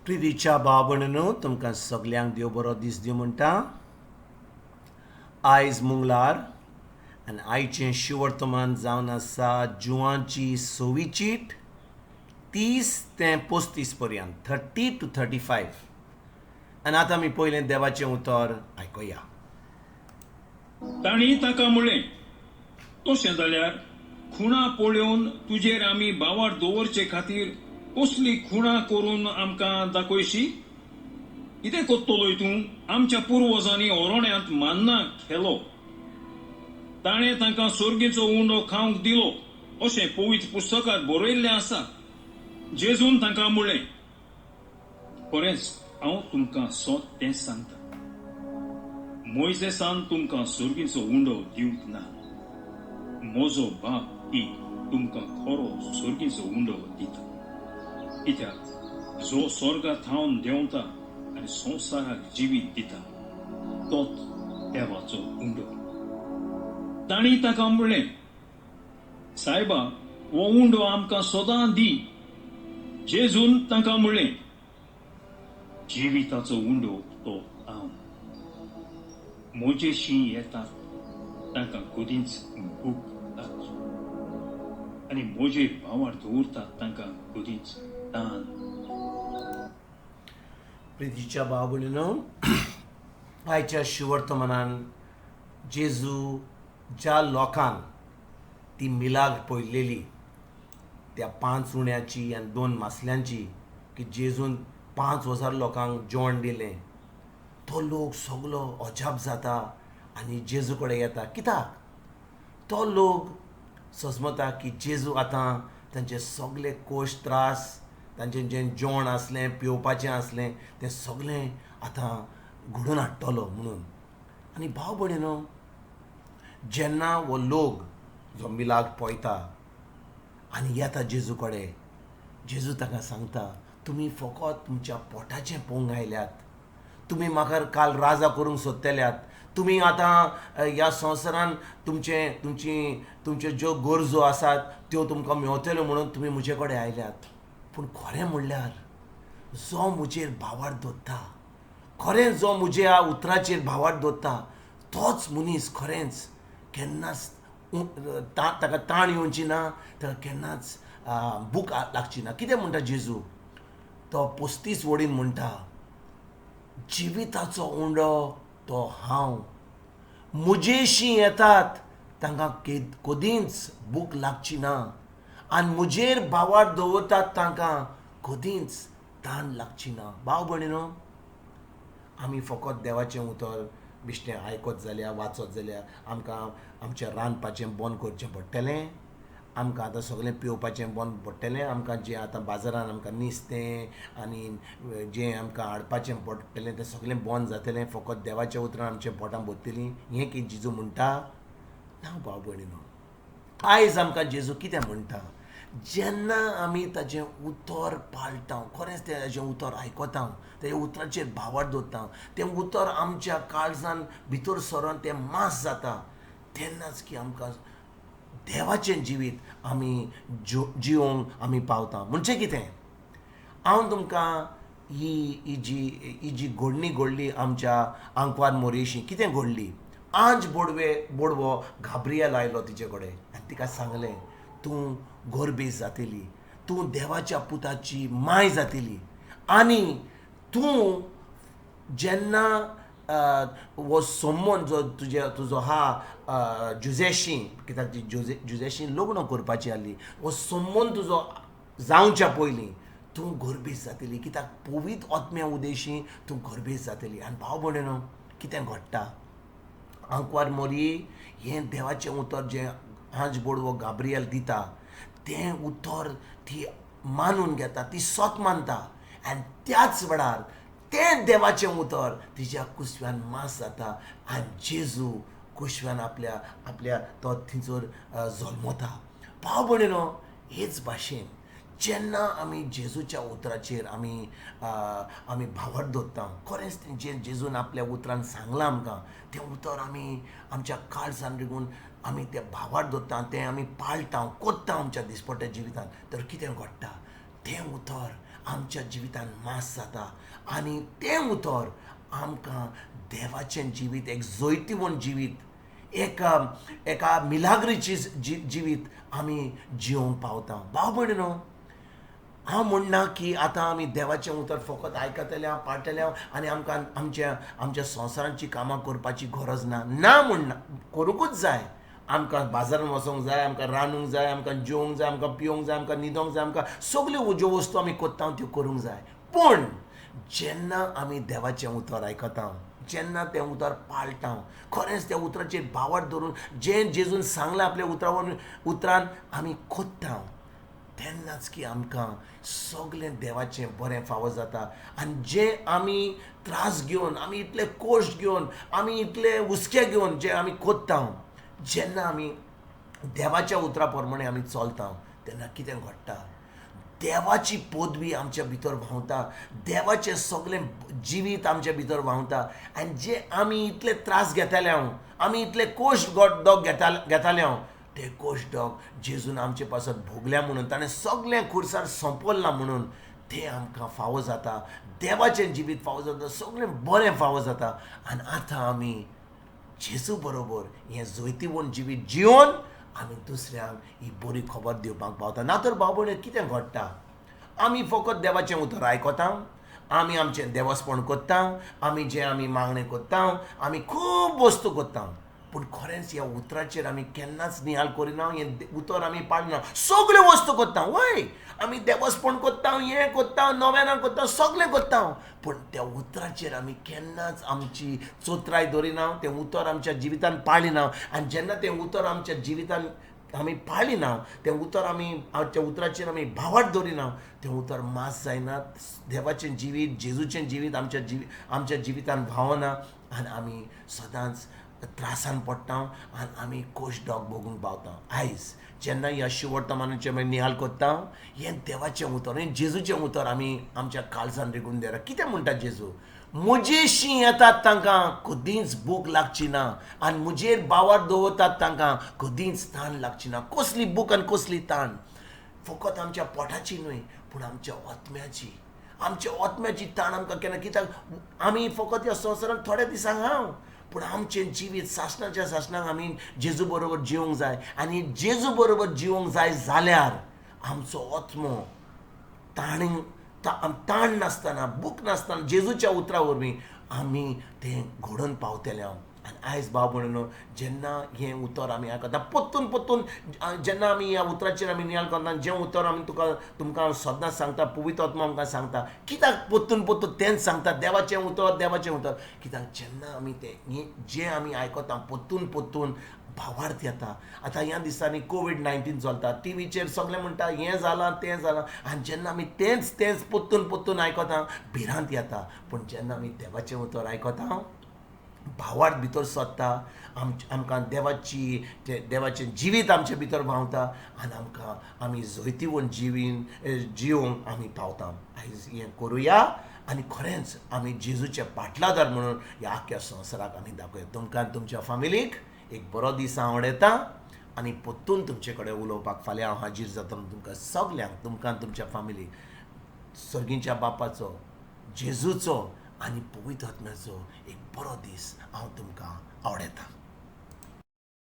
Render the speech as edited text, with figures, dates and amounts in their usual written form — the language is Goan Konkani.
प्रितीच्या भाव भयणींनो, तुमकां सगल्यांक देव बरो दीस दिवं म्हणटा. आयज मंगळार आनी आयचें शिवर्तमान जावन आसा जुवांची सवी चीट 30 ते 35 पर्यंत, 30 to 35. आनी आतां आमी पयलें देवाचें उतर आयकुया. तांणी ताका म्हणलें, तशें जाल्यार खुणा पळोवन तुजेर आमी भावार्थ दवरचे खातीर कसली खुणा करून आमकां दाखयशी? कितें कोत्तलोय तूं? आमच्या पुर्वजांनी ओरोण्यांत मान्ना खेलो, ताणें तांकां सोर्गीचो उंडो खावंक दिलो अशें पवित्र पुस्तकात बरयल्लें आसा. जेजून तांकां म्हणलें, खरेंच हांव तुमकां सोत तें सांगता, मोयजेसान तुमकां सोर्गीचो उंडो दिवंक ना, म्हजो बाप ही तुमकां खरो सोर्गीचो उंडो दिता. कित्याक जो स्वर्गा थावन देंवता आनी संवसाराक जिवीत दिता तोच देवाचो उंडो. तांणी ताका म्हणलें, सायबा, हो उंडो आमकां सदां दी. जेजून तांकां म्हणलें, जिविताचो उंडो तो हांव. म्हजेशी येतात तांकां कदींच भूक लागची आनी म्हजेर भावार्थ दवरतात तांकां कदींच तान. प्रितीच्या भाव भयणींनो, आयच्या शिवर्तमानान जेजू ज्या लोकांक ती मिलाग्र पळयलेली, त्या 5 उण्याची आनी 2 मासल्यांची, की जेजून 5000 लोकांक जेवण दिलें, तो लोक सगलो अजाप जाता आनी जेजू कडेन येता. कित्याक तो लोक सजमता की जेजू आतां तांचे सगले कोश त्रास, तांचें जें जेवण आसलें, पिवपाचें आसलें, तें सगलें आतां घडोवन हाडटलो म्हणून. आनी भाव भयणीनो, जेन्ना हो लोक जो मिलाग्र पळयता आनी येता जेजू कडेन, जेजू ताका सांगता, तुमी फकत तुमच्या पोटाचें पळोवंक आयल्यात, तुमी म्हाका काल राजा करूंक सोदतल्यात, तुमी आतां ह्या संवसारान तुमचे तुमची तुमच्यो ज्यो गरजो आसात त्यो तुमकां मेवतल्यो म्हणून तुमी म्हजे कडेन आयल्यात. पूण खरें म्हणल्यार जो म्हजेर भावार्थ दवरता, खरेंच जो म्हज्या उतराचेर भावार्थ दवरता, तोच मनीस खरेंच केन्नाच ताका ताण येवची ना, ताका केन्नाच भूक लागची ना. कितें म्हणटा जेजू? तो 35 वडीन म्हणटा, जिविताचो उंडो तो हांव, म्हजेशी येतात तांकां कदींच भूक लागची ना आनी म्हजेर भावार्थ दवरतात तांकां कदींच ताण लागची ना. भाव भयणीनो, आमी फकत देवाचें उतर बिश्टें आयकत जाल्यार, वाचत जाल्यार आमकां आमचें रांदपाचें बंद करचें पडटलें, आमकां आतां सगळें पिवपाचें बंद पडटलें, आमकां जें आतां बाजारान आमकां नुस्तें आनी जें आमकां हाडपाचें पडटलें तें सगळें बंद जातलें, फकत देवाच्या उतरान आमच्या पोटां भरतलीं, हें कितें जेजू म्हणटा? ना भाव भयणीनो, आयज आमकां जेजू कितें म्हणटा? जेन्ना आमी ताजें उतर पाळटा, खरेंच ताजें उतर आयकता, तेज्या उतराचेर भावार्थ दवरता, तें उतर आमच्या काळजान भितर सरोन तें मास जाता, तेन्नाच की आमकां देवाचें जिवीत आमी जिवोंक आमी पावता. म्हणजे कितें, हांव तुमकां ही ही जी ही जी घडणी घडली आमच्या आंकवार मोरेशी, कितें घडली? आंज बोडवो घाब्रियल आयलो तिचे कडेन आनी तिका सांगलें, तूं गोरबेज जातली, तूं देवाच्या पुताची माय जातली आनी तूं जेन्ना हो संबंद जो तुजो आहा जुजेशी, कित्याक ती जुजेशी लग्न करपाची आसली, हो संबंद तुजो जावच्या पयलीं तूं गोरबेज जातली, कित्याक पवित्र आत्म्या उदेशी तूं गोरबेज जातली. आनी भाव भयणीनो, कितें घडटा? आंकवार मोरी हें देवाचें उतर जें आंज बोडवो गाब्रियल दिता तें उतर ती मानून घेता, ती सत मानता आनी त्याच वेळार तें देवाचें उतर तिज्या कुसव्यान मास जाता आनी जेजू कुसव्यान आपल्या आपल्या तो थंयसर जल्मता. भाव भयणीनो, हेच भाशेन जेन्ना आमी जेजूच्या उतराचेर आमी आमी भावार्थ दवरता, खरेंच जें जेजून आपल्या उतरान सांगलां आमकां तें उतर आमी आमच्या काळजान रिगून आमी तें भावार्थ दवरता, तें आमी पाळटा, कोत्ता आमच्या दिसपट्ट्या जिवितांत, तर कितें घडटा? तें उतर आमच्या जिवितान मास जाता आनी तें उतर आमकां देवाचें जिवीत, एक जैतिवंत जिवीत, एका मिलाग्रीची जिवीत आमी जिवंक पावता. भाव भयणीनो, हांव म्हणना की आतां आमी देवाचें उतर फकत आयकतले हांव, पाळटले हांव आनी आमकां आमच्या संवसारांची कामां करपाची गरज ना. ना म्हणना, करूंकूच जाय. आमकां बाजारान वचोंक जाय, आमकां रांदूंक जाय, आमकां जेवंक जाय, आमकां पिवंक जाय, आमकां न्हिदोंक जाय, आमकां सगल्यो ज्यो वस्तू आमी करता त्यो करूंक जाय. पूण जेन्ना आमी देवाचें उतर आयकता, जेन्ना तें उतर पाळटा, खरेंच त्या उतराचेर भावार्थ धरून जें जेजून सांगलां आपल्या उतरान आमी कोत्ता, तेन्नाच की आमकां सगलें देवाचें बरें फावो जाता. आनी जें आमी त्रास घेवन, आमी इतले कोश्ट घेवन, आमी इतले हुस्के घेवन जे आमी कोत्ता, जेन्ना आमी देवाच्या उतरा प्रमाणे आमी चलता तेन्ना कितें घडटा, देवाची पदवी आमच्या भितर व्हांवता, देवाचें सगलें जिवीत आमच्या भितर व्हांवता. आनी जे आमी इतले त्रास घेताले हांव, आमी इतले कोश्ट डॉग घेताले हांव, ते कोश्ट डॉग जेजून आमचे पासत भोगल्या म्हणून, ताणें सगलें खुर्सार सोंपयलां म्हणून तें आमकां फावो जाता, देवाचें जिवीत फावो जाता, सगलें बरें फावो जाता. आनी आतां आमी जेजू बरोबर हें जैतिवंत जिवीत जिवन आमी दुसऱ्यांक ही बरी खबर दिवपाक पावता. ना तर भाव भयणी कितें घडटा, आमी फकत देवाचें उतर आयकता, आमी आमचें देवस्पण करता, आमी जें आमी मागणें करता, आमी खूब वस्तू करता, पूण खरेंच ह्या उतराचेर आमी केन्नाच निहाल करिना, हें उतर आमी पाळना. सगल्यो वस्तू करता, वय आमी देवस्पण करता, हें करता, नोवेनां करता, सगलें करता, पूण त्या उतराचेर आमी केन्नाच आमची चोत्राय दवरिना, तें उतर आमच्या जिवितान पाळिना. आनी जेन्ना तें उतर आमच्या जिवितान आमी पाळिना, तें उतर आमी त्या उतराचेर आमी भावार्थ दवरिना, तें उतर मास जायना, देवाचें जिवीत, जेजूचें जिवीत आमच्या जिवितान व्हांवना आनी आमी सदांच त्रासान पडटा आनी आमी कोश डॉग भोगूंक पावता. आयज जेन्ना ह्या शिवर्तमानाचें आमी निहाल करता, हें देवाचें उतर, हें जेजूचें उतर आमी आमच्या काळजान रिगून दवरा. कितें म्हणटा जेजू, म्हजेशी येतात तांकां कदींच भूक लागची ना आनी म्हजेर बावार दवरतात तांकां कदींच ताण लागची ना. कसली भूक आनी कसली ताण, फकत आमच्या पोटाची न्हय पूण आमच्या आत्म्याची, आमच्या आत्म्याची ताण आमकां केन्ना, कित्याक आमी फकत ह्या संवसारांत थोड्या दिसांक हांव, पूण आमचें जिवीत सासणाच्या सासणाक आमी जेजू बरोबर जिवंक जाय. आनी जेजू बरोबर जिवंक जाय जाल्यार आमचो आत्मो ताण नासतना, भूक नासतना जेजूच्या उतरा वरवीं आमी तें घडोवन पावतले हांव. आनी आयज भाव भयणीनो, जेन्ना हें उतर आमी आयकता, परतून परतून जेन्ना आमी ह्या उतराचेर आमी नियाळ करता, जें उतर आमी तुमकां सदांच सांगता, पवित्र आत्मा आमकां सांगता, कित्याक परतून परतून तेंच सांगता, देवाचें उतर, देवाचें उतर, कित्याक जेन्ना आमी तें जें आमी आयकता परतून परतून भावार्थ येता. आतां ह्या दिसांनी कोवीड-19 चलता, टिवीचेर सगळें म्हणटा हें जालां तें जालां, आनी जेन्ना आमी तेंच तेंच परतून परतून आयकता भिरांत येता. पूण जेन्ना आमी देवाचें उतर आयकता, भावार्थ भितर सोदता, आमकां देवाचें जिवीत आमचे भितर व्हांवता आनी आमकां आमी जैतिवंत जिवंक आमी पावता. आयज हें करुया आनी खरेंच आमी जेजूचे पाटलादार म्हणून ह्या आख्ख्या संवसाराक आमी दाखोवया. तुमकां तुमच्या फामिलीक एक बरो दीस हांव आवडयता आनी परतून तुमचे कडेन उलोवपाक फाल्यां हांव हाजीर जाता. तुमकां सगल्यांक, तुमकां तुमच्या फामिलीक सर्गीच्या बापाचो, जेजूचो आनी पवित्र आत्म्याचो एक बरो दीस हांव तुमकां आवडयता.